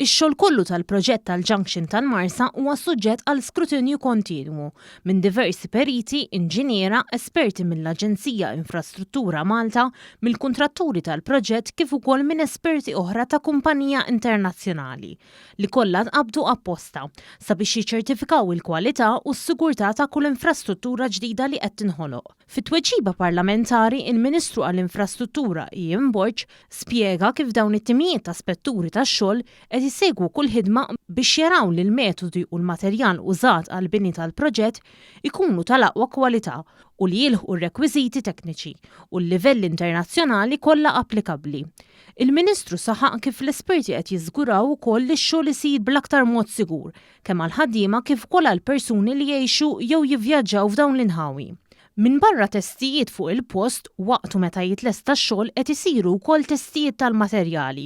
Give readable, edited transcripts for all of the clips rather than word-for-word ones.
Ix-xogħol kollu tal-proġett tal-Junction tal-Marsa huwa suġġett għal skrutinju kontinwu minn diversi periti, inġiniera, esperti mill-Aġenzija Infrastruttura Malta, mill-kuntratturi tal-proġett kif ukoll minn esperti oħra ta' kumpanija internazzjonali li kollha tqabbdu apposta sabiex jiċċertifikaw il-kwalità u s-sigurtà ta' kull infrastruttura ġdida li qed tinħoloq. Fi tweġiba parlamentari, il-Ministru għall-Infrastruttura Ian Borg spjega kif dawn it-timijiet ta' spetturi tax-xogħol qed isegwu kull ħidma biex jaraw li l-metodi u l-materjal użat għall-bini tal-proġett ikunu tal-aqwa kwalità u li jilħqu r-rekwiżiti tekniċi u l-livelli internazzjonali kollha applikabbli. Il-Ministru saħaq kif l-esperti qed jiżguraw ukoll li x-xogħol isir bl-aktar mod sigur kemm għall-ħaddiema kif ukoll għall-persuni li jgħixu jew jivvjaġġaw f'dawn l-inħawi. Minbarra testijiet fuq il-post, waqt u meta jitlesta x-xogħol qed isiru wkoll testijiet tal-materjali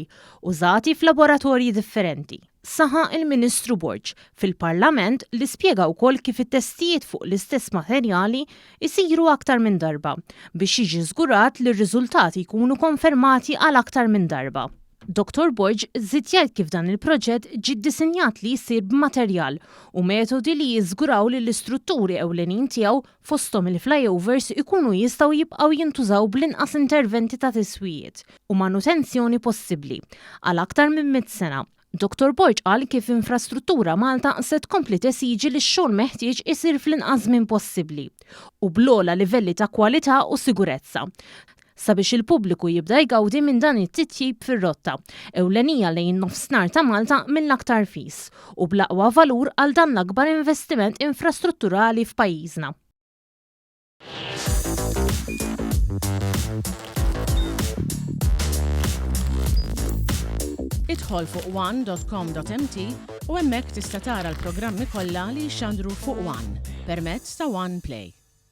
użati f'laboratorji differenti, saħaq il-Ministru Borg fil-Parlament li spjega wkoll kif it-testijiet fuq l-istess materjali jsiru aktar minn darba biex jiġi żgurat li r-riżultati jkunu konfermati għal aktar minn darba. Dottor Borg żied jgħid kif dan il-proġett ġie ddisinjat li jsir b'materjal u metodi li jiżguraw li l-istrutturi ewlenin tiegħu fosthom il-flyovers ikunu jistgħu jibqgħu jintużaw bl-inqas interventi ta' tiswijiet u manutenzjoni possibbli għal aktar minn mitt sena. Dottor Borg qal kif Infrastruttura Malta se tkompli tesiġi li x-xogħol meħtieġ isir fl-inqas żmien possibbli u bl-ogħla livelli ta' kwalità u sigurezza sabiex il-pubbliku jibda jgawdi minn dan it-titjib fir-rotta ewlenija lejn in-Nofsnhar ta' Malta mill-aktar fis u bl-aqwa valur għal dan l-akbar investiment infrastrutturali f'pajjiżna. Idħol fuq one.com.mt u hemmhekk tista' tara l-programmi kollha li jixxandru fuq One permezz ta' One Play.